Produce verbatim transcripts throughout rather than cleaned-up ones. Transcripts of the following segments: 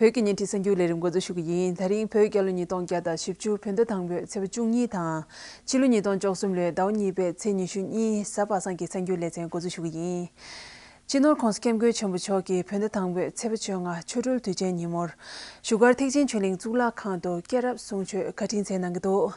བོད་ཀྱི་ཉིན་བྲིས་གསར་འགྱུར་ལས་རིམ་འགོ་འཛུགས་ཞུ་གི་ཡིན། དེ་རིང་བོད་རྒྱལ་ལོ་ཉིས་སྟོང་བརྒྱ་དང་བཞི་བཅུ་བོད་ཟླ་དང་པོའི་ཚེས་པ་བཅུ་གཉིས་དང་། ཕྱི་ལོ་ཉིས་སྟོང་བཅུ་གསུམ་ལོའི་ཟླ་བ་གཉིས་པའི་ཚེས་ཉི་ཤུ་གཉིས་གཟའ་པ་སངས་ཀྱི་གསར་འགྱུར་ལེ་ཚན་འགོ་འཛུགས་ཞུ་གི་ཡིན། སྤྱི་ནོར་༸གོང་ས་༸སྐྱབས་མགོན་ཆེན་པོ་མཆོག་གིས་བོད་ཟླ་དང་པོའི་ཚེས་པ་བཅོ་ལྔ་ཆོ་འཕྲུལ་དུས་ཆེན་ཉིན་མོར་བཞུགས་སྒར་ཐེག་ཆེན་ཆོས་གླིང་གཙུག་ལག་ཁང་དུ་སྐྱེས་རབས་གསུང་ཆོས་བཀའ་དྲིན་སྩལ་གནང་གི་འདུག།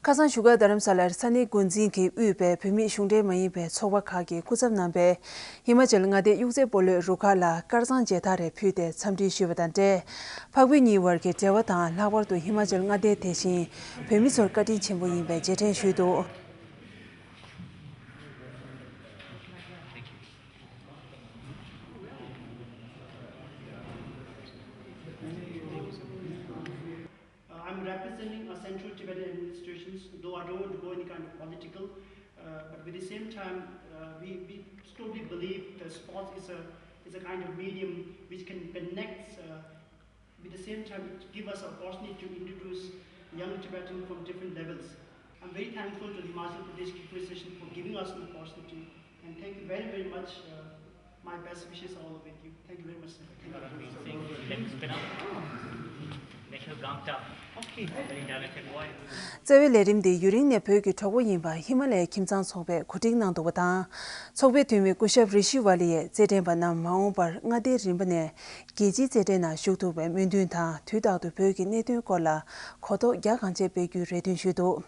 ཁ་སང་བཞུགས་སྒར་རྡ་རམ་ས་ལར་ས་གནས་འགོ་འཛིན་གྱིས་དབུས་པའི་བོད་མིའི་གཞུང་འབྲེལ་མ་ཡིན་པའི་ཚོགས་པ་ཁག་གི་སྐུ་ཚབ་རྣམ་པས་ཧི་མ་ཅལ་མངའ་སྡེའི་གཡུ་རྩེ་སྤོ་ལོའི་རུ་ཁག་ལ་དཀར་གཙང་མཇལ་དར་རེ་ཕུལ་ཏེ་འཚམས་འདྲི་ཞུས་པ་དང་འབྲེལ། འཕགས་བོད་གཉིས་བར་གྱི་འབྲེལ་བ་དང་། ལྷག་པར་དུ་ཧི་མ་ཅལ་མངའ་སྡེ་དེ་བཞིན་བོད་མི་ཚོར་བཀའ་དྲིན་ཆེན་པོ་ཡིན་པའི་རྗེས་དྲན་ཞུས་འདུག། Uh, I'm representing a Central Tibetan administration, though I don't want to go any kind of political, uh, but with the same time, uh, we, we strongly believe that sports is a, is a kind of medium which can connect, uh, with the same time, it give us an opportunity to introduce young Tibetans from different levels. I'm very thankful to the Himachal Pradesh Kicking Association for giving us an opportunity, and thank you very, very much. Uh, my best wishes all with you. Thank you very much, sir. Thank you. རྩ་བའི་ལས་རིམ་འདི་ཡུན་རིང་ནས་བོད་ཀྱི་གྲོགས་པོ་ཡིན་པ་ཧི་མ་ལ་ཡའི་ཁྱིམ་ཚང་ཚོགས་པས་གོ་སྒྲིག་གནང་འདུག་པ་དང་། ཚོགས་པའི་འཐུས་མི་སྐུ་ཞབས་རི་ཤི་ཝ་ལི་ཡས་རྩེད་འགྲན་པ་རྣམས་མ་འོངས་པར་མངའ་སྡེའི་རིམ་པ་ནས་རྒྱལ་སྤྱིའི་རྩེད་འགྲན་ནང་ཞུགས་ཐུབ་པའི་སྨོན་འདུན་དང་། དུས་རྟག་ཏུ་བོད་ཀྱི་གནད་དོན་སྐོར་ལ་གོ་རྟོགས་རྒྱ་གང་ཆེ་སྤེལ་རྒྱུའི་རེ་འདུན་ཞུས་འདུག།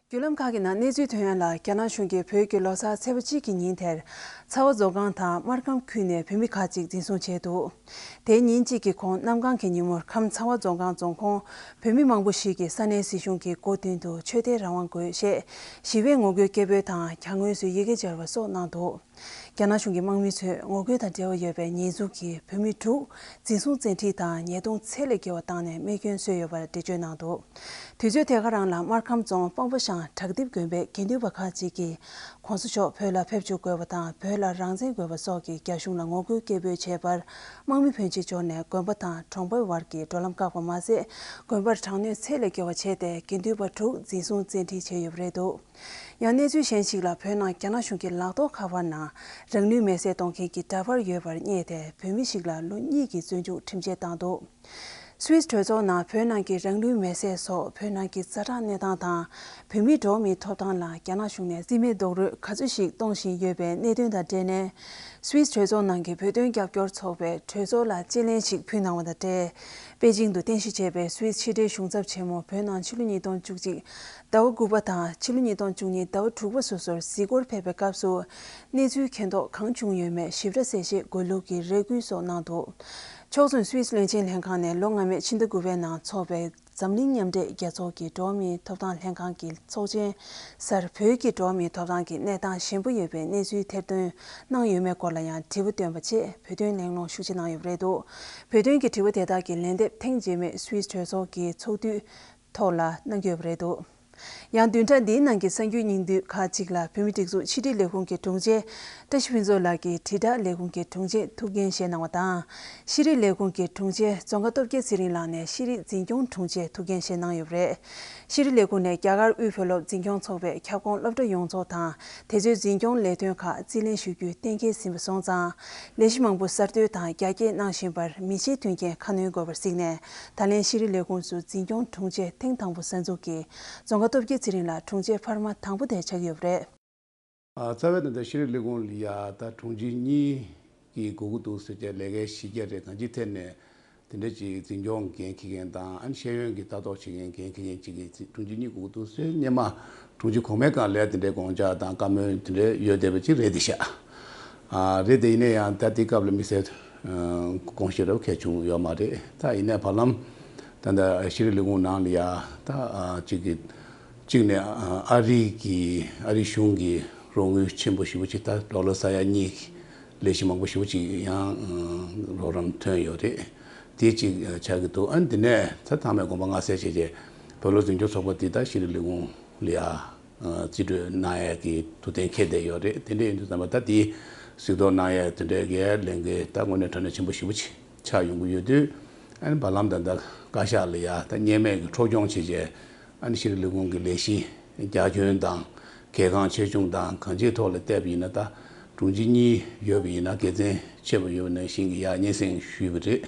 བརྒྱུད་ལམ་ཁག་གི་ནང་གནས་ཚུལ་ཐོན་ཡ་ལ། རྒྱ་ནག་གཞུང་གིས་བོད་ཀྱི་ལོ་གསར་ཚེས་པ་གཅིག་གི་ཉིན་དེར་ཚ་བ་རྫོང་སྒང་དང་སྨར་ཁམས་ཁུལ་ནས་བོད་མི་ཁག་ཅིག་འཛིན་བཟུང་བྱས་འདུག། དེའི་ཉིན་གཅིག་གི་གོང་གནམ་གང་གི་ཉིན་མོར་ཁམས་ཚ་བ་རྫོང་སྒང་རྫོང་ཁོངས་བོད་མི་མང་པོ་ཞིག་གིས་ས་གནས་སྲིད་གཞུང་གི་སྒོ་མདུན་དུ་ཆོས་དད་རང་དབང་དགོས་ཞེས་ཞི་བའི་ངོ་རྒོལ་སྐད་འབོད་དང་། གྱང་ངོས་སུ་ཡི་གེ་སྦྱར་བ་སོགས་གནང་འདུག། རྒྱ་ནག་གཞུང་གི་དམག་མི་ཚོས་ངོ་རྒོལ་དང་འབྲེལ་བ་ཡོད་པའི་ཉེས་འཛུགས་ཀྱིས་བོད་མི་དྲུག་འཛིན་བཟུང་བཙན་ཁྲིད་དང་ཉེས་རྡུང་ཚད་ལས་བརྒལ་བ་བཏང་ནས་རྨས་སྐྱོན་བཟོས་ཡོད་པར་འགྲེལ་བརྗོད་གནང་འདུག། དུས་ཚོད་དེ་ག་རང་ལ་སྨར་ཁམས་རྫོང་སྤང་པ་ཤང་བྲག་གཏིབ་དགོན་པའི་དགེ་འདུན་པ་ཁག་ཅིག་གིས་༸གོང་ས་མཆོག་བོད་ལ་ཕེབས་འབྱོར་དགོས་པ་དང་། བོད་ལ་རང་བཙན་དགོས་པ་སོགས་ཀྱི་རྒྱ་གཞུང་ལ་ངོ་རྒོལ་སྐད་འབོད་བྱས་པར། དམག་མི་ཕོན་ཆེ་འབྱོར་ནས་དགོན་པ་དང་གྲོང་པའི་བར་གྱི་འགྲོ་ལམ་བཀག་པ་མ་ཟད། དགོན་པར་དྲག་གནོན་ཚད་ལས་བརྒལ་བ་བྱས་ཏེ། དགེ་འདུན་པ་དྲུག་འཛིན་བཟུང་བཙན་ཁྲིད་བྱས་ཡོད་པ་རེད་འདུག། ཡང་གནས་ཚུལ་གཞན་ཞིག་ལ། བོད་ནང་རྒྱ་ནག་གཞུང་གི་ལག་ཐོགས་ཁ་པར་ནང་རང་ལུས་མེར་སྲེག་གཏོང་མཁན་གྱི་འདྲ་པར་ཡོད་པར་བསྙད་དེ། བོད་མི་ཞིག་ལ་ལོ་གཉིས་ཀྱི་བཙོན་འཇུག་ཁྲིམས་ཆད་བཏང་འདུག། སུད་སི་གྲོས་ཚོགས་ནང་བོད་ནང་གི་རང་ལུས་མེར་སྲེག་སོགས་བོད་ནང་གི་ཛ་དྲག་གནས་སྟངས་དང་། བོད་མིའི་འགྲོ་བ་མིའི་ཐོབ་ཐང་ལ་རྒྱ་ནག་གཞུང་ནས་རྩིས་མེད་རྡོག་རོལ་ག་ཚོད་ཞིག་གཏོང་བཞིན་ཡོད་པའི་གནད་དོན་དང་འབྲེལ་ནས། སུད་སི་གྲོས་ཚོགས་ནང་གི་བོད་དོན་རྒྱབ་སྐྱོར་ཚོགས་པས་གྲོས་ཚོགས་ལ་དཔྱད་གླེང་ཞིག་ཕུལ་གནང་བ་དང་འབྲེལ། པེ་ཅིང་དུ་རྟེན་གཞི་བྱས་པའི་སུད་སི་ཕྱི་དྲིལ་གཞུང་ཚབ་ཆེན་མོ་བོད་ནང་ཕྱི་ལོ་ཉིས་སྟོང་བཅུ་གཅིག་ཟླ་བ་དགུ་པ་དང་ཕྱི་ལོ་ཉིས་སྟོང་བཅུ་གཉིས་ཟླ་བ་དྲུག་པ་སོ་སོར་གཟིགས་སྐོར་ཕེབས་པའི་སྐབས་སུ། གནས་ཚུལ་མཁྱེན་རྟོགས་གང་བྱུང་ཡོད་མེད་ཞིབ་ཕྲ་གསལ་བཤད་དགོས་ལུགས་ཀྱི་རེ་སྐུལ་སོགས་གནང་འདུག། ཕྱོགས་མཚུངས་སུད་སི་བློན་ཆེན་ལྷན་ཁང་ནས་ལོ་སྔ་མའི་ཕྱི་ཟླ་དགུ་པའི་ནང་འཚོགས་པའི་འཛམ་གླིང་མཉམ་འབྲེལ་རྒྱལ་ཚོགས་ཀྱི་འགྲོ་བ་མིའི་ཐོབ་ཐང་ལྷན་ཁང་གི་ཚོགས་ཆེན་སར་བོད་ཀྱི་འགྲོ་བ་མིའི་ཐོབ་ཐང་གི་གནས་སྟངས་ཞན་པོ་ཡོད་པའི་གནས་ཚུལ་ཐེར་འདོན་གནང་ཡོད་མེད་སྐོར་ལ་ཡང་དྲི་བ་བཏོན་པ་བཅས་བོད་དོན་གླེང་སློང་ཤུགས་ཆེ་གནང་ཡོད་པ་རེད་འདུག། བོད་དོན་གྱི་དྲི་བ་དེ་དག་གི་ལན་འདེབས་ཐེངས་རྗེས་མའི་སུད་སི་གྲོས་ཚོགས་ཀྱི་ཚོགས་དུས་ཐོག་ལ་གནང་གི་ཡོད་པ་རེད་འདུག། ཡང་བདུན་ཕྲག་འདིའི་ནང་གི་གསར་འགྱུར་སྙིང་བསྡུས་ཁག་ཅིག་ལ། བོད་མིའི་སྒྲིག་འཛུགས་ཕྱི་དྲིལ་ལས་ཁུངས་ཀྱི་དྲུང་ཆེ་བཀྲ་ཤིས་ཕུན་ཚོགས་ལགས་ཀྱིས་དྲིལ་བསྒྲགས་ལས་ཁུངས་ཀྱི་དྲུང་ཆེར་ཐུགས་འགན་བཞེས་གནང་བ་དང་། ཤེས་རིག་ལས་ཁུངས་ཀྱི་དྲུང་ཆེ་ཙོང་ཁ་སྟོབས་རྒྱལ་ཚེ་རིང་ལགས་ནས་ཤེས་རིག་འཛིན་སྐྱོང་དྲུང་ཆེར་ཐུགས་འགན་བཞེས་གནང་ཡོད་པ་རེད། ཤེས་རིག་ལས་ཁུངས་ནས་རྒྱ་གར་དབུས་བོད་སློབ་འཛིན་སྐྱོང་ཚོགས་པའི་ཁྱབ་ཁོངས་སློབ་གྲྭ་ཡོངས་རྫོགས་དང་། དེ་ཚོའི་འཛིན་སྐྱོང་ལས་དོན་ཁག་རྩིས་ལེན་ཞུ་རྒྱུའི་གཏན་འཁེལ་ཟིན་པ་སོང་ཙང་། ལས་གཞི་མང་པོ་གསར་གཏོད་དང་རྒྱ་སྐྱེད་གནང་བཞིན་པར་མི་ཆེའི་མཐུན་རྐྱེན་ཁ་སྣོན་དགོས་པར་གཟིགས་ནས། ད་ལན་ཤེས་རིག་ལས་ཁུངས་སུ་འཛིན་སྐྱོང་དྲུང་ཆེ་ཐེངས་དང་པོ་གསར་འཛུགས་ཀྱིས་ཙོང་ཁ་སྟོབས་རྒྱལ་ཚེ་རིང་ལགས་དྲུང་ཆེ་འཕར་མ་དང་པོ་དེ་ཆགས་ཀྱི་ཡོད་པ་རེད། ཨ། རྩ་བའི་ད་ལྟ་ཤེས་རིག་ལས་ཁུངས་ལ་ཡ་ད་དྲུང་ཆེ་གཉིས་ཀྱི་དགོས་ཀྱི་འདུག་ཟེར་བྱས་ལས་ཀའི་གཞི་རྒྱ་རེད། གང་ཅིའི་ཐད་ནས་དེ་འདྲ་ཅིག་འཛིན་སྐྱོང་འགན་འཁྱེར་མཁན་དང་། ཨ་ནི་ཤེས་ཡོན་གྱི་ལྟ་རྟོག་བྱེད་མཁན་འགན་འཁྱེར་མཁན་ཅིག་གི་དྲུང་ཆེ་གཉིས་དགོས་ཀྱི་འདུག་ཟེར། སྔོན་མ་དྲུང་ཆེ་གོང་མའི་སྒང་ལ་དེ་འདྲའི་དགོངས་འཆར་དང་བཀའ་མོལ་དེ་འདྲ་ཡོད་བསྡད་པ་ཅིག་རེད་དེ་ཤག། ཨ། རེད་དེ། ཡིན་ན་ཡང་ད་དེའི་སྐབས་ལ་དམིགས་བསལ་དགོངས་བཞེས་རབ་གལ་བྱུང་ཡོད་མ་རེད། ད་ཡིན་ནའི་བར་ལམ་ད་ལྟ་ཤེས་རིག་ལས་ཁུངས་ནང་ལ་ཡ་ད་ཅིག་གི་གཅིག་ནས་ཨ་རི་གི་ཨ་རི་གཞུང་གི་རོགས་དངུལ་ཆེན་པོ་ཞེ་པོ་ཅིག་ད་ཌོ་ལར་ས་ཡ་གཉིས་ཀྱི་ལས་གཞི་མང་པོ་ཞེ་པོ་ཅིག་ཡང་རོགས་རམ་ཐོན་ཡོད་རེད། དེ་གཅིག་ཆགས་ཀྱི་འདུག། ཨ་ནི་དེ་ནས་ད་མཐའ་མའི་དགོངས་པ་མངའ་གསལ་བྱས་རྗེས་བོད་སློབ་འཛིན་སྐྱོང་ཚོགས་པ་དེ་ད་ཤེས་རིག་ལས་ཁུངས་ལ་ཡ་རྩིས་སྤྲོད་གནང་ཡས་ཀྱི་ཐུགས་གཏན་འཁེལ་བསྡད་ཡོད་རེད། དེ་འདྲ་ཡིན་དུས་ཙམ་པ་ད་དེ་གཟིགས་རྟོག་གནང་ཡས་དེ་འདྲའི་གི་ལས་འགན་ད་དངོས་གནས་དྲང་གནས་ཆེན་པོ་ཞེ་པོ་ཅིག་ཆགས་ཡོང་གི་ཡོད་དུས། ཨ་ནི་བར་ལམ་ད་ལྟ་བཀའ་ཤག་ལ་ཡ་ད་གཉེར་མེད་ཀྱི་འཕྲོ་སྐྱོང་བྱས་རྗེས། ཨ་ནི་ཤེས་རིག་ལས་ཁུངས་ཀྱི་ལས་གཞི་རྒྱ་ཁྱོན་དང་། གལ་འགངས་ཆེ་ཆུང་དང་། གང་ཅིའི་ཐོག་ལ་བལྟས་པ་ཡིན་ན། ད་དྲུང་ཆེ་གཉིས་ཡོད་པ་ཡིན་ན། དགེ་མཚན་ཆེ་བ་ཡོད་པ་ནང་བཞིན་གྱི་ཡར་སྙན་སེང་ཞུས་པ་རེད།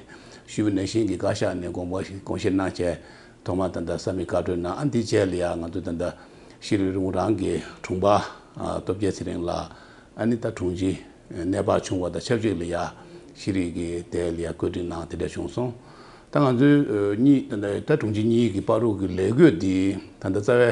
ཞུས་པ་ནང་བཞིན་གྱི་བཀའ་ཤག་ནས་དགོངས་པ་དགོངས་བཞེས་གནང་བྱས། ཐོག་མར་ད་ལྟ་ས་མིག་བཀའ་འཁྲོལ་གནང་། ཨ་འདི་རྗེས་ལ་ཡང་ང་ཚོ་ད་ལྟ་ཤེས་རིག་རི་བོང་རང་གི་དྲུང་པ་ཨ་སྟོབས་རྒྱལ་ཚེ་རིང་ལགས། ཨ་ནི་ད་དྲུང་ཆེ་གནས་བབ་ཆུང་བ་དང་ཆབས་ཅིག་ལ་ཡ་ཤེས་རིག་གི་དེ་ལ་ཡ་བཀོད་སྒྲིག་གནང་དེ་འདྲ་བྱུང་སོང་། ད་ང་ཚོའི་ཨ་གཉིས་ད་ལྟ་ད་དྲུང་ཆེ་གཉིས་ཀྱི་བར་དུ་གི་ལས་བགོས་འདི་ད་ལྟ་རྩ་བའི་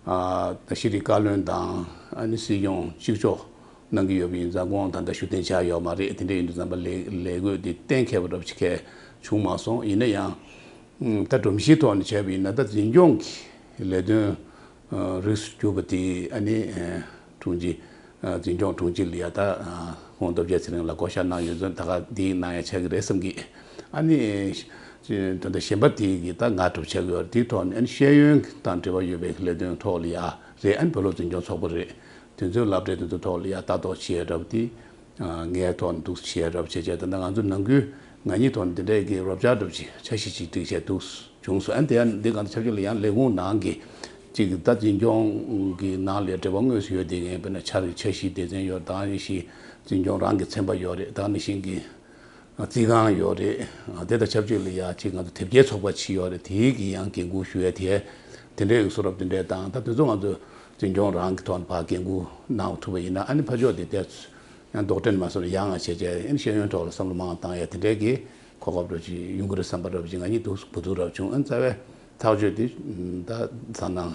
ཨ་ད་ཤེས་རིག་བཀའ་བློན་དང་ཨ་ནི་སྲིད་སྐྱོང་གཅིག་ལྕོགས་གནང་གི་ཡོད་པ་ཡིན་ཙང་། ཁོང་ད་ལྟ་བཞུགས་གདན་འཇགས་ཡོད་མ་རེད། དེ་འདྲ་ཡིན་དུས་ཙམ་པ་ལས་ལས་བགོས་འདི་གཏན་འཁེལ་བ་འདྲ་པོ་ཅིག་གང་བྱུང་མ་སོང་། ཡིན་ན་ཡང་ད་སྒྲོམ་གཞིའི་ཐོག་ནས་བྱས་པ་ཡིན་ན། ད་འཛིན་སྐྱོང་གི་ལས་དོན་རིགས་སུ་གྱུར་པ་དེ་ཨ་ནི་དྲུང་ཆེ་འཛིན་སྐྱོང་དྲུང་ཆེ་ལ་ཡ་ད་ཁོང་སྟོབས་རྒྱལ་ཚེ་རིང་ལ་བསྐོ་བཞག་གནང་ཡོད་ཙང་། ད་ག་འདི་གནང་ཡ་ཆགས་ཀྱི་རེད་བསམ་གི། ཨ་ནི་ད་ལྟ་གཞན་པ་དེ་གི་ད་ང་གྲུབ་ཆགས་ཀྱི་ཡོད་རེད། དེའི་ཐོག་ནས་ཨ་ནི་ཤེས་ཡོན་དང་འབྲེལ་བ་ཡོད་པའི་ལས་དོན་ཐོག་ལ་ཡ་རེད། ཨ་ནི་བོད་སློབ་འཛིན་སྐྱོང་ཚོགས་པ་རེད། དེ་ཚོའི་སློབ་གྲྭའི་དེ་ཚོ་ཐོག་ལ་ཡ་ལྟ་རྟོག་བྱེད་ཡ་འདྲ་པོ་དེ་ངའི་ཐོག་ནས་འདུག་བྱེད་ཡ་འདྲ་པོ་བྱས་བྱས། ད་ལྟ་ང་ཚོ་ནང་ཁུལ་ང་གཉིས་ཐོག་ནས་དེ་འདྲའི་གི་རོགས་སྐྱོར་འདྲ་པོ་ཅིག་འཆར་གཞི་ཅིག་བསྒྲིགས་བྱས་འདུག་བྱུང་སོང་། ཨ་ནི་དེ་ཡང་འདི་གང་ལྟར་ཆབས་ཅིག་ལ་ཡང་ལས་ཁུངས་ནང་གི་ཅིག་ད་འཛིན་སྐྱོང་གི་ནང་ལ་འབྲེལ་བ་དངོས་སུ་ཡོད་བསྡད་མཁན་དཔེར་ན་འཆར་འཆར་གཞིའི་སྡེ་ཚན་ཡོད་རེད། ད་ག་ནང་བཞིན་འཛིན་སྐྱོང་རང་གི་ཚན་པ་ཡོད་རེད། ད་ག་ནང་བཞིན་གྱི་རྩིས་ཁང་ཡོད་རེད། དེ་དང་ཆབས་ཅིག་ལ་ཡ་ཅིག་ང་ཚོ་དེབ་སྐྱེལ་ཚོགས་པ་ཅིག་ཡོད་རེད། དེའི་གི་ཡང་འགན་འཁུར་ཞུ་ཡ་དེ་དེ་འདྲའི་གི་གསོལ་རས་དེ་འདྲའི་བཏང་། ད་དེ་ཚོ་ང་ཚོ་འཛིན་སྐྱོང་རང་གི་ཐོག་ནས་ཕར་འགན་འཁུར་གནང་ཐུབ་པ་ཡིན་ན། ཨ་ནི་ཕར་ཕྱོགས་དེ་དེ་ཡང་ལྡོག་འཕྲོ་མ་བཟོ་བར་ཡང་ང་བྱས་བྱས། ཨ་ནི་ཤེས་ཡོན་ཐོག་ལ་བསམ་བློ་མང་བཏང་ཡ་དེ་འདྲའི་གི་གོ་སྐབས་འདྲ་ཅིག་ཡོང་གི་རེད་བསམ་པ་འདྲ་ཅིག་ང་གཉིས་འདུག་བུ་ཐུག་འདྲ་བྱུང་། ཨ་ནི་རྩ་བའི་ཐག་གཅོད་དེ་ད་ད་ནང་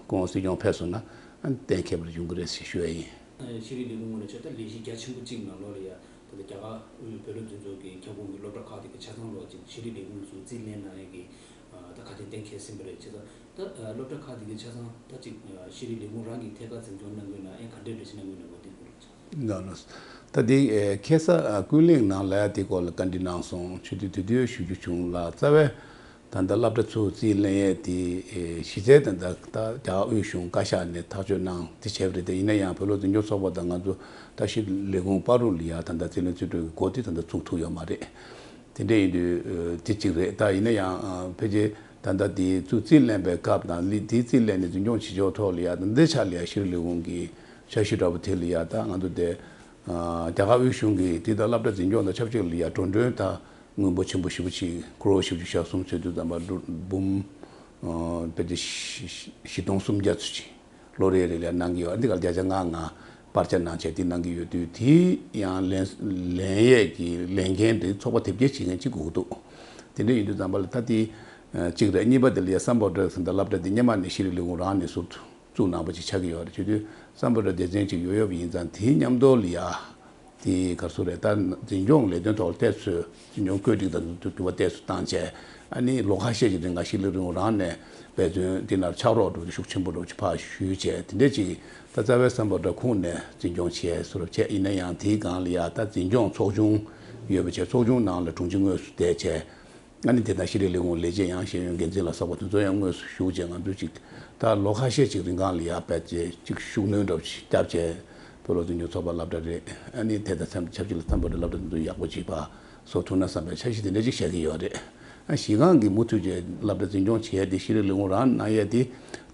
ཁོང་སྲིད་སྐྱོང་ཕེབས་སོང་ན་ཨ་ནི་གཏན་འཁེལ་བ་ཡོང་གི་རེད་ཞེས་ཞུ་ཡ་ཡིན། ཤེས་རིག་ལས་ཁུངས་ངོས་ནས་བྱས་ད་ལས་གཞི་རྒྱ་ཆེན་པོ་གཅིག་ནང་ལོགས་ལ་ཡ། ད་ལྟ་རྒྱ་གར་དབུས་བོད་སློབ་འཛིན་ཚོགས་ཀྱི་ཁྱབ་ཁོངས་ཀྱི་སློབ་གྲྭ་ཁག་དེ་གི་ཆ་ཚང་ལོགས་ཅིག་ཤེས་རིག་ལས་ཁུངས་སུ་རྩིས་ལེན་གནང་ཡས་ཀྱི་ད་ཁ་དན་གཏན་འཁེལ་ཟིན་པ་རེད། བྱས་ཙང་ད་སློབ་གྲྭ་ཁག་དེ་གི་ཆ་ཚང་ད་ཅིག་ཤེས་རིག་ལས་ཁུངས་རང་གིས་ཐད་ཀར་འཛིན་སྐྱོང་གནང་དགོས་ན་ཨེ་ག་འདྲས་འདྲ་ཞིག་གནང་དགོས་ན་གོ་དེ་སྐོར་ལ་ཅིག་ལགས་ལགས། ད་དེ་ཁ་སང་ཀུན་གླེང་ནང་ལ་དེ་སྐོར་ལ་བཀའ་འདྲི་གནང་སོང་། བྱས་དུས་དེ་དུས་ཞུ་རྒྱུ་བྱུང་ལ། རྩ་བའི་ད་ལྟ་སློབ་གྲྭ་ཚུར་རྩིས་ལེན་ཡས་དེ་གཞི་རྩའི་ད་ལྟ་ད་རྒྱ་གར་དབུས་གཞུང་བཀའ་ཤག་ནས་ཐག་གཅོད་གནང་དེ་བྱས་པ་རེད། དེ་ཡིན་ན་ཡང་བོད་སློབ་འཛིན་སྐྱོང་ཚོགས་པ་དང་ང་ཚོ་ད་ཤེས་རིག་ལས་ཁུངས་བར་དུ་ལ་ཡ་ད་ལྟ་རྩིས་ལེན་རྩིས་སྤྲོད་ཀྱི་འགོ་དེ་ད་ལྟ་བཙུགས་ཐུབ་ཡོད་མ་རེད། དེ་འདྲ་ཡིན་དུས་དེ་གཅིག་རེད། ད་ཡིན་ན་ཡང་ཕལ་ཆེར་ད་ལྟ་དེ་ཚུར་རྩིས་ལེན་པའི་སྐབས་དང་ལི་དེ་རྩིས་ལེན་ནས་འཛིན་སྐྱོང་བྱེད་ཕྱོགས་ཐོག་ལ་ཡ་ད་འདི་ཆ་ལ་ཡ་ཤེས་རིག་ལས་ཁུངས་ཀྱི་འཆར་གཞི་འདྲ་པོ་དེ་ལ་ཡ་ད་ང་ཚོ་དེ་རྒྱ་གར་དབུས་གཞུང་གི་དེ་ད་སློབ་གྲྭ་འཛིན་སྐྱོང་དང་ཆབས་ཅིག་ལ་ཡ་འགྲོ་གྲོན་ད་དངུལ་འབོར་ཆེན་པོ་ཞེ་པོ་ཅིག་ཀོ་རོར་བཞི་བཅུ་ཞེ་གསུམ་ཚོད་དུས་ཙམ་པ་འབུམ་ཕལ་ཆེར་བཞི་སྟོང་སུམ་བརྒྱ་ཚོད་ཅིག་ལོ་རེ་རེ་ལ་གནང་གི་ཡོད། འདི་ག་བརྒྱ་ཆ་ལྔ་ལྔ་སྤར་ཆ་གནང་བྱས་དེ་གནང་གི་ཡོད་དུས། དེ་ཡང་ལེན་ལེན་ཡས་ཀྱི་ལས་འགན་དེ་ཚོགས་པ་དེབ་སྐྱེལ་བྱེད་མཁན་གཅིག་དགོས་ཀྱི་འདུག་དེ་འདྲ་ཡིན་དུས་ཙམ་པ་ལ་ད་དེ་གཅིག་རེད། གཉིས་པ་དེ་ལ་ཡ་སམ་བྷོ་ཊ་ཟེར་ད་སློབ་གྲྭ་དེ་སྔོན་མ་ནས་ཤེས་རིག་ལས་ཁུངས་རང་ནས་ཟུར་དུ་བཙུགས་གནང་པ་ཅིག་ཆགས་ཀྱི་ཡོད་རེད། བྱས་དུས་སམ་བྷོ་ཊ་སྡེ་ཚན་ཅིག་ཡོད་ཡོད་པ་ཡིན་ཙང་། དེའི་མཉམ་དུ་ལ་ཡ་དེ་ག་རེ་ཟེར་རེད། ད་འཛིན་སྐྱོང་ལས་དོན་ཐོག་ལ་ཏོག་ཙམ་འཛིན་སྐྱོང་བཀོད་སྒྲིག་དང་འདུ་འགྱུར་བ་ཏོག་ཙམ་བཏང་བྱས། ཨ་ནི་ལོ་ཁ་ཤས་ཀྱི་རིང་ལ་ཤེས་རིག་ལས་ཁུངས་རང་ནས་འབད་བརྩོན་དེ་ནང་ཕྱག་རོགས་འགྲོ་རྒྱུ་ཤུགས་ཆེན་པོ་འགྲོ་རྒྱུ་ཕར་ཞུས་བྱས། དེ་འདྲ་ཅིག་ད་རྩ་བའི་སམ་བྷོ་ཊ་ཁོངས་ནས་འཛིན་སྐྱོང་བྱས་བཟོ་འདྲ་བྱས། ཡིན་ན་ཡང་དེའི་སྒང་ལ་ཡ་ད་འཛིན་སྐྱོང་ཚོགས་ཆུང་ཡོད་པ་བྱས། ཚོགས་ཆུང་ནང་ལ་དྲུང་ཆེ་དངོས་སུ་བསྡད་བྱས། ཨ་ནི་དེ་དང་ཤེས་རིག་ལས་ཁུངས་ལས་བྱེད་ཡང་ཤེས་ཡོན་འགན་འཛིན་ལ་སོགས་པ་དེ་ཚོ་ཡང་དངོས་སུ་ཞུགས་བྱས། ང་ཚོས་ཅིག་ད་ལོ་ཁ་ཤས་ཅིག་རིང་སྒང་ལ་ཡ་བས་ཅིག་ཅིག་ཤུགས་སྣོན་འདྲ་པོ་ཅིག་བརྒྱབ་བྱས། བོད་སློབ་འཛིན་སྐྱོང་ཚོགས་པ་སློབ་གྲྭ་རེད། ཨ་ནི་དེ་དང་ཆབས་ཅིག་ལ་སམ་བྷོ་ཊ་སློབ་གྲྭ་དེ་ཚོ་ཡག་པོ་ཅིག་ཕར་བཟོ་ཐུབ་ན་བསམ་པའི་འཆར་གཞི་དེ་འདྲ་ཅིག་བཞག་གི་ཡོད་རེད། ཨ་གཞི་སྒང་གི་མུ་མཐུད་ཀྱི་སློབ་གྲྭ་འཛིན་སྐྱོང་བྱེད་ཡ་དེ་ཤེས་རིག་ལས་ཁུངས་རང་གནང་ཡ་དེ་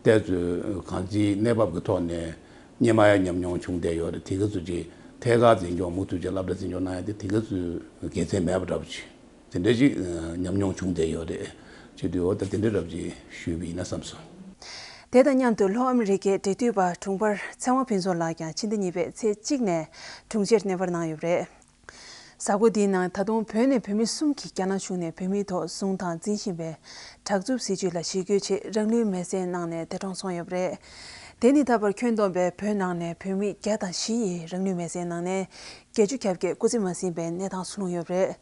ཏོག་ཙམ་གང་ཅིའི་གནས་བབ་ཀྱི་ཐོག་ནས་སྔོན་མ་ཡ་ཉམས་མྱོང་བྱུང་བསྡད་ཡོད་རེད། དེ་ག་ཚོད་ཅིག་ཐད་ཀར་འཛིན་སྐྱོང་མུ་མཐུད་ཀྱི་སློབ་གྲྭ་འཛིན་སྐྱོང་གནང་ཡ་དེ་དེ་ག་ཚོད་དགེ་མཚན་མེད་པ་འདྲ་པོ་ཅིག་དེ་འདྲ་ཅིག་ཉམས་མྱོང་བྱུང་བསྡད་ཡོད་རེད། བྱས་དུས་འོ་ད་དེ་འདྲ་འདྲ་པོ་ཅིག་ཞུས་པ་ཡིན་ན་བསམ་སོང་། དེ་དང་མཉམ་དུ་ལྷོ་ཨ་མི་རི་ཀའི་འབྲེལ་མཐུད་པ་དྲུང་འཕར་ཚེ་དབང་ཕུན་ཚོགས་ལགས་ཀྱང་ཕྱི་ཟླ་གཉིས་པའི་ཚེས་གཅིག་ནས་དྲུང་ཆེར་གནས་སྤར་གནང་ཡོད་པ་རེད། གཟའ་འཁོར་འདིའི་ནང་ད་དུང་བོད་ནས་བོད་མི་གསུམ་གྱིས་རྒྱ་ནག་གཞུང་ནས་བོད་མིའི་ཐོག་བཟུང་དང་འཛིན་བཞིན་པའི་དྲག་རྩུབ་སྲིད་བྱུས་ལ་ཞི་རྒོལ་ཆེད་རང་ལུས་མེར་སྲེག་གནང་ནས་འདས་གྲོངས་སོང་ཡོད་པ་རེད། དེ་ནི་ད་བར་ཁྱོན་བསྡོམས་པའི་བོད་ནང་ནས་བོད་མི་བརྒྱ་དང་བཞི་ཡིས་རང་ལུས་མེར་སྲེག་གནང་ནས་བརྒྱད་ཅུ་གྱ་བརྒྱད་སྐུ་ཚེ་མ་ཟིན་པའི་གནས་སྟངས་སུ་ལྷུང་ཡོད་པ་རེད།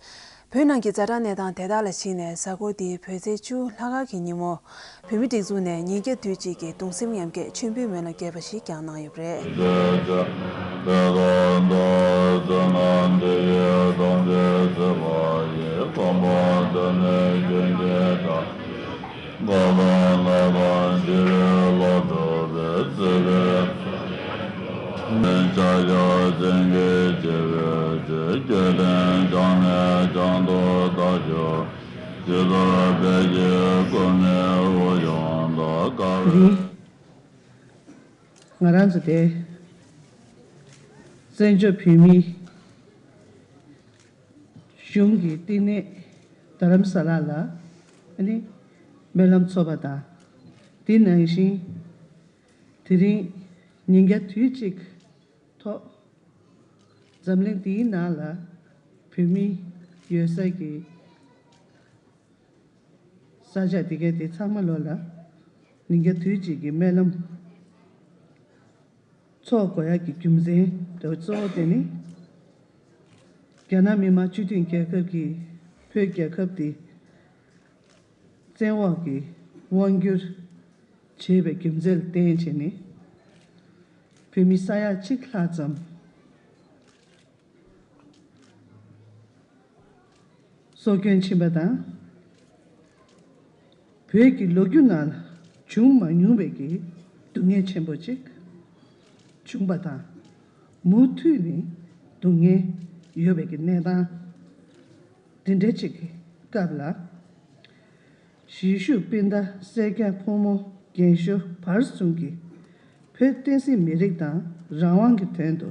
བོད་ནང་གི་ཛ་དྲག་གནས་སྟངས་དེ་དག་ལ་གཞིགས་ནས་གཟའ་འཁོར་འདིའི་བོད་ཚེས་བཅུ་ལྷག་དཀར་གྱི་ཉིན་མོ། བོད་མིའི་སྒྲིག་འཛུགས་ནས་ཉིས་བརྒྱ་དུས་གཅིག་གི་གདུང་སེམས་མཉམ་སྐྱེད་མཆོད་འབུལ་མེ་ལ་རྒྱས་པ་ཞིག་ཀྱང་གནང་ཡོད་པ་རེད། ང་རང་ཚོ་དེ་བཙན་བྱོལ་བོད་མིའི་གཞུང་གི་བསྟི་གནས་ རྡ་རམ་ས་ལ་ལ་ཨ་ནི་སྨོན་ལམ་ཚོགས་པ་དང་། དེ་ནང་བཞིན་དེ་རིང་ཉིན་རྒྱབ་དུས་གཅིག་ཐོག་འཛམ་གླིང་འདིའི་ནང་ལ་བོད་མི་ཡོད་ས་གི་ས་ཆ་དེ་ག་དེ་ཚང་མ་ལོ་ལ་ཉིན་རྒྱབ་དུས་གཅིག་གི་སྨོན་ལམ་ཚོགས་དགོས་ཡག་གི་རྒྱུ་མཚན་དེ་གཙོ་བོ་དེ་ནི། རྒྱ་ནག་མི་དམངས་སྤྱི་མཐུན་རྒྱལ་ཁབ་ཀྱིས་བོད་རྒྱལ་ཁབ་དེ་བཙན་འོག་གི་དབང་བསྒྱུར་བྱས་པའི་རྒྱུ་མཚན་ལ་བརྟེན་བྱས་ནས། བོད་མི་ས་ཡ་གཅིག་ལྷག་ཙམ་སྲོག་སྐྱོན་ཕྱིན་པ་དང་། བོད་ཀྱི་ལོ་རྒྱུས་ནང་ལ་བྱུང་མ་མྱོང་བའི་གི་སྡུག་བསྔལ་ཆེན་པོ་ཅིག་བྱུང་བ་དང་། མུ་མཐུད་ནས་སྡུག་བསྔལ་ཡོད་པའི་གི་གནས་སྟངས་འདི་འདྲ་ཅིག་གི་སྐབས་ལ། གཞིས་བཞུགས་སྤུན་ཟླ་སེར་སྐྱ་ཕོ་མོ་རྒན་ཤོས་བར་གསུམ་གྱིས་བོད་བསྟན་སྲིད་མི་རིགས་དང་རང་དབང་གི་དོན་དུ།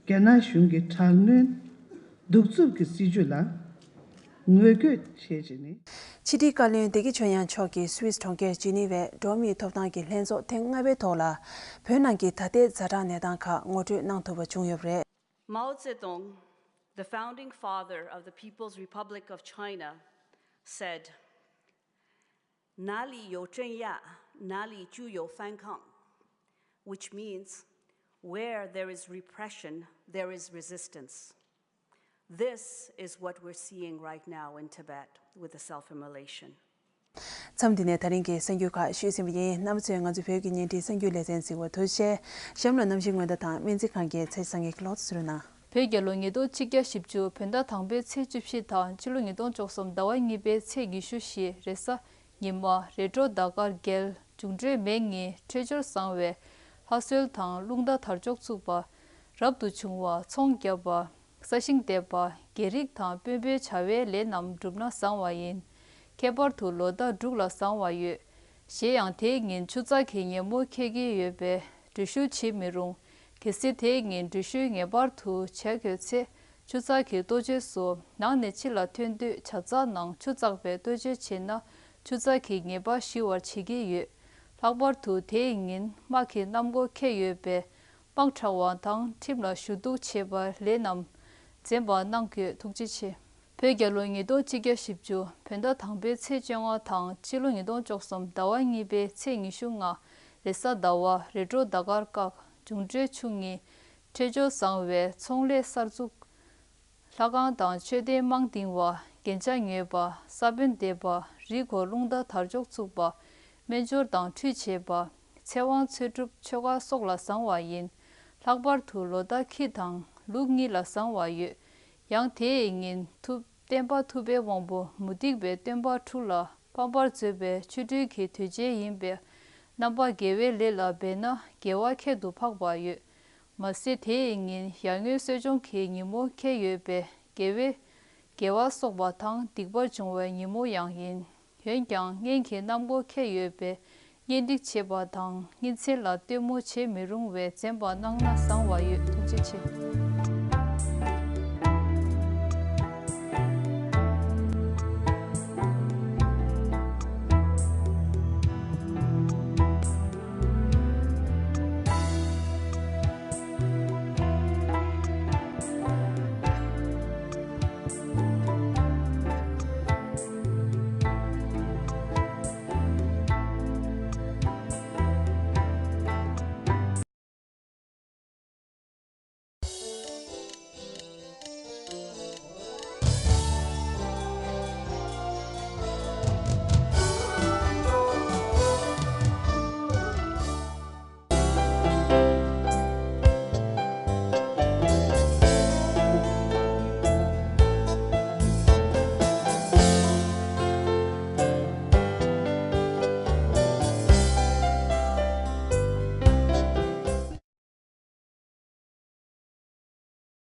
རྒྱ་ནག་གཞུང་གི་དྲག་གནོན་གདུག་རྩུབ་ཀྱི་སྲིད་བྱུས་ལ་ངོ་རྒོལ་བྱས་བྱས་ནས། ཕྱི་དྲིལ་བཀའ་བློན་བདེ་སྐྱིད་ཆོས་དབྱངས་མཆོག་གིས་སུད་སི་གྲོང་ཁྱེར་ཇི་ནི་ཝའི་འགྲོ་བ་མིའི་ཐོབ་ཐང་གི་ལྷན་ཚོགས་ཐེངས་ལྔ་པའི་ཐོག་ལ། བོད་ནང་གི་ད་ལྟའི་ཛ་དྲག་གནས་སྟངས་ཁག་ངོ་སྤྲོད་གནང་ཐུབ་པ་བྱུང་ཡོད་པ་རེད། Mao Zedong, the founding father of the People's Republic of China, said, 哪里有镇压，哪里就有反抗, which means where there is repression, there is resistance. This is what we're seeing right now in Tibet with the self-immolation. མཚམས་འདི་ནས་ད་རིང་གི་གསར་འགྱུར་ཁག་ཞུས་ཟིན་པ་ཡིན། རྣམ་པ་ཚོས་ང་ཚོའི་བོད་ཀྱི་བརྙན་འཕྲིན་གསར་འགྱུར་ལེ་ཚན་གཟིགས་པར་ཐུགས་རྗེ་ཆེ། གཤམ་ལ་གནམ་གཤིས་སྔོན་བརྡ་དང་སྨན་རྩིས་ཁང་གི་ཚེས་བཟང་གི་ལོག་ཚུར་གནང་། བོད་རྒྱལ་ལོ་ཉིས་སྟོང་ཆིག་བརྒྱ་བཞི་བཅུ་བོད་ཟླ་དང་པོའི་ཚེས་བཅུ་བཞི་དང་ཕྱི་ལོ་ཉིས་སྟོང་བཅུ་གསུམ་ཟླ་བ་གཉིས་པའི་ཚེས་ཉི་ཤུ་བཞི་རེས་གཟའ་ཉི་མ། རེས་འགྲོགས་ཟླ་སྐར་རྒྱལ། འབྱུང་འཕྲོད་མེ་ལྔའི་འཕྲོད་སྦྱོར་བཟང་བས་ལྷ་གསོལ་དང་རླུང་རྟ་དར་ལྕོག་བཙུགས་པ། རབ་ཏུ་བྱུང་བ། ཚོང་བརྒྱབ་པ། ས་ཞིང་འདེབས་པ། རྒྱལ་རིགས་དང་དཔོན་པོའི་བྱ་བའི་ལས་རྣམས་བསྒྲུབས་ན་བཟང་བ་ཡིན། ཁྱད་པར་དུ་ལོ་ཟླ་འབྲུག་ལ་བཟང་བ་ཡོད། གཞན་ཡང་དེའི་ཉིན་ཆུ་ཚགས་ཀྱི་ཉིན་མོ་འཁེལ་གྱི་ཡོད་པས་འགྲུལ་བཞུད་བྱེད་མི་རུང་། གལ་སྲིད་དེའི་ཉིན་འགྲུལ་བཞུད་ངེས་པར་དུ་བྱ་དགོས་ཚེ། ཆུ་ཚགས་ཀྱི་ལྟོ་ཆས་སུ་ནང་ནས་ཕྱི་ལ་ཐོན་དུས་ཇ་ཚགས་ནང་ཆུ་བཙགས་པའི་ལྟོ་ཆས་བྱེད་ན་ཆུ་ཚགས་ཀྱི་ཉེས་པ་ཞི་བར་བྱེད་ཀྱི་ཡོད། ལྷག་པར་དུ་དེའི་ཉིན་དམག་གི་གནམ་སྒོ་ཁེལ་ཡོད་པས་དམག་དྲག་པ་དང་ཁྲིམས་ལ་ཞུ་གཏུག་བྱེད་པར་ལས་རྣམས་འཛེམ་པ་གནང་དགོས། ཐུགས་རྗེ་ཆེ། བོད་རྒྱལ་ལོ་ཉིས་སྟོང་ཆིག་བརྒྱ་བཞི་བཅུ་བོད་ཟླ་དང་པོའི་ཚེས་བཅོ་ལྔ་དང་ཕྱི་ལོ་ཉིས་སྟོང་བཅུ་གསུམ་ཟླ་བ་གཉིས་པའི་ཚེས་ཉི་ཤུ་ལྔ་རེས་གཟའ་ཟླ་བ། རེས་འགྲོགས་ཟླ་སྐར་སྐག་འབྱུང་འཕྲོད་ཆུ་གཉིས། འཕྲོད་སྦྱོར་བཟང་བས་ཚོང་ལས་གསར་འཛུགས། ལྷ་ཁང་དང་མཆོད་རྟེན་རྨང་བཏིང་བ། རྒྱན་ཆ་ཉོས་པ། ས་བོན་འདེབས་པ། རི་མགོར་རླུང་རྟ་དར་ལྕོག་བཙུགས་པ། སྨན་སྦྱོར་དང་ཁྲུས་བྱེད་པ། ཚེ་དབང་ཚེ་སྒྲུབ་ཆོ་ག་སོགས་ལ་བཟང་བ་ཡིན། ལྷག་པར་དུ་ལོ་ཟླ་ཁྱི་དང་ལུག་གཉིས་ལ་བཟང་བ་ཡོད། ཡང་དེའི་ཉིན་ཐུབ་བསྟན་པ་ཐུབ་པའི་དབང་པོ་མུ་སྟེགས་པའི་སྟོན་པ་ཁྲུ་ལ་ཕམ་པར་བརྫོས་པའི་ཆོ་འཕྲུལ་གྱི་དུས་ཆེན་ཡིན་པས་རྣམ་པ་དགེ་བའི་ལས་ལ་འབད་ན་དགེ་བ་ཁྱད་དུ་འཕགས་པ་ཡོད། མ་ཟད་དེའི་ཉིན་ཡར་ངོའི་གསོ་སྦྱོང་གི་ཉིན་མོ་འཁེལ་ཡོད་པས་དགེ་བའི་དགེ་བ་གསོག་པ་དང་སྡིག་པ་སྦྱོང་བའི་ཉིན་མོ་ཡང་ཡིན། འོན་ཀྱང་གཉེན་གྱི་གནམ་སྒོ་འཁེལ་ཡོད་པས་གཉེན་སྒྲིག་བྱེད་པ་དང་གཉེན་ཚན་ལ་སྟོན་མོ་བྱེད་མི་རུང་བས་འཛེམ་པ་གནང་ན་བཟང་བ་ཡོད། ཐུགས་རྗེ་ཆེ།